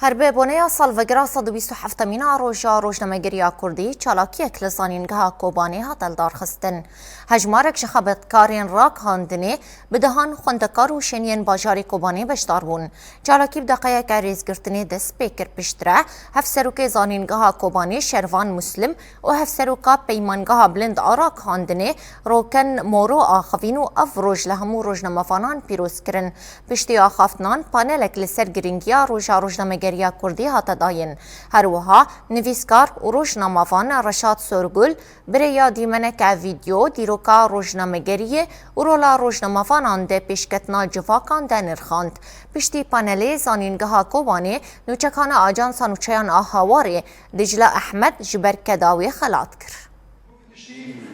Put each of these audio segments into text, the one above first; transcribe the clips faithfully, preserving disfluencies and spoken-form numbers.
Her bi boneya salvegera sed û bîst û heftemîn a roja rojnamegeriya Kurdî, çalakiyek li Zanîngeha Kobanê hate lidarxistin. Hejmarek ji xebatkarên ragihandinê bi dehan xwendekar û şêniyên bajarê Kobanê beşdar bûn. Çalakî bi deqeyeke rêzgirtinê dest pê kir. Piştre hevserokê Zanîngeha Kobanê Şervan Muslim û hevseroka Peymangeha Bilind a Ragihandinê Roken Moro axivîn û ev roj li hemû rojnamevanan pîroz kirin. Piştî axaftinan, panelek li ser girîngiya roja rojnamegeriya Kurdî hate dayîn. Her wiha nivîskar û rojnamevan Reşat Sorgul bi rêya dîmeneke vîdeo dîroka rojnamegeriyê û rola rojnamevanan di pêşketina civakan de nirxand. Piştî panelê Zanîngeha Kobanê nûçekana Ajansa Nûçeyan a Hawarê Dicla Ehmed ji ber keda wê xelat kir.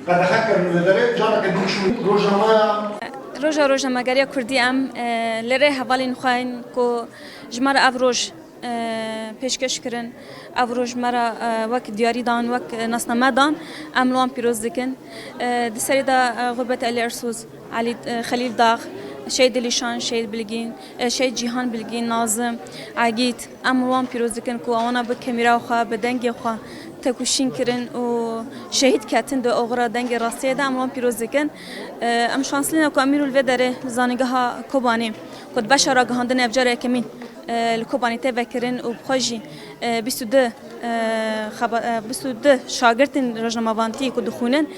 Qedexekirin li derê, careke din çûn rojnameya. Roja rojnamegeriya Kurdî em, e, li rê hevalên xwe yên ku ji me re ev roj, e, pêşkeş kirin, ev roj me re, e, wek diyarî dan, wek, e, nasname dan, em li wan pîroz dikin. E, di serê de, e, Xurbet Elî Ersoz, Elî, e, Xelîl Dax, Şehîd Dilîşan, Şehîd Bilgîn, e, Şehîd Cîhan Bilgîn, Nazim, Egîd, em wan pîroz dikin ku ewana bi kamera xwe, bi dengê xwe tekoşîn kirin û şehîd ketin di oxira dengê rastiyê de, em wan pîroz dikin. E, em şanslî ne ku em îro li vê derê li Zanîngeha Kobanê ku di beşa ragihandinê ev cara yekemîn, e, li Kobanê tê vekirin û bi xwe jî, e, bîst û du, e, xeba-, e, bîst û du şagirtên rojnamevantiyê ku dixwînin.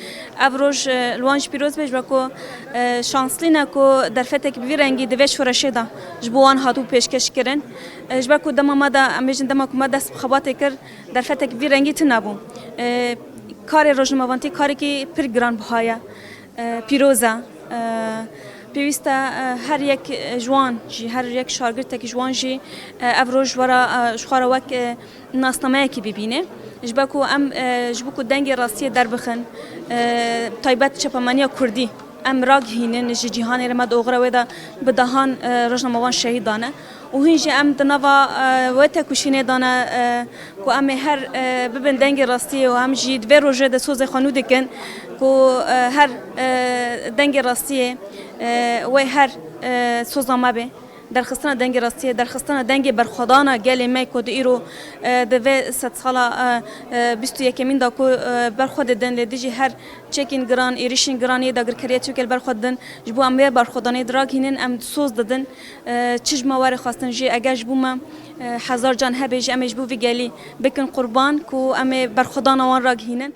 Ev roj, e, li wan jî pîroz be, ji ber ku, e, şanslî ne ku derfetek bi vî rengî di vê şoreşê de ji bo wan hatibû pêşkeş kirin. E, ji ber ku dema me de, em bêjin dema ku me dest bi xebatê kir, derfetek bi vî rengî tune bû. E, karê rojnamevantî karekî pir giranbiha ye. E, pîroz e. E, pêwîst e, e, her yek ji wan jî, her yek şagirtek ji wan jî, e, ev roj were, e, ji xwe re wek, e, nasnameyekî bibîne. Ji ber ku em, e, ji bo ku dengê rastiyê derbixin, e, taybet çapemeniya Kurdî, em ragihînin ji cîhanê re me di oxira wê de bi dehan, e, rojnamevan şehîd dane. Û hîn jî em di nava, e, wê tekoşînê de ne, e, ku em ê her, e, bibin dengê rastiyê û em jî di vê rojê de sozê xwe nû dikin ku, e, her, e, dengê rastiyê, e, wê her, e, soza me be. Derxistina dengê rastiyê, derxistina dengê berxwedana gelê me ku di îro, e, di vê sedsala, e, e, bîst û yekemîn de ku, e, berxwe didin, lê dijî her çekên giran, êrişên giran yê dagirkeriya Tirkiyê li ber xwe didin, ji bo em vê berxwedanê diragihînin, em soz didin. E, çi ji me were xwestin jî, eger ji bo me, e, hezar can hebe jî, em ê ji bo vî gelî bikin qurban ku em ê berxwedana wan ragihînin.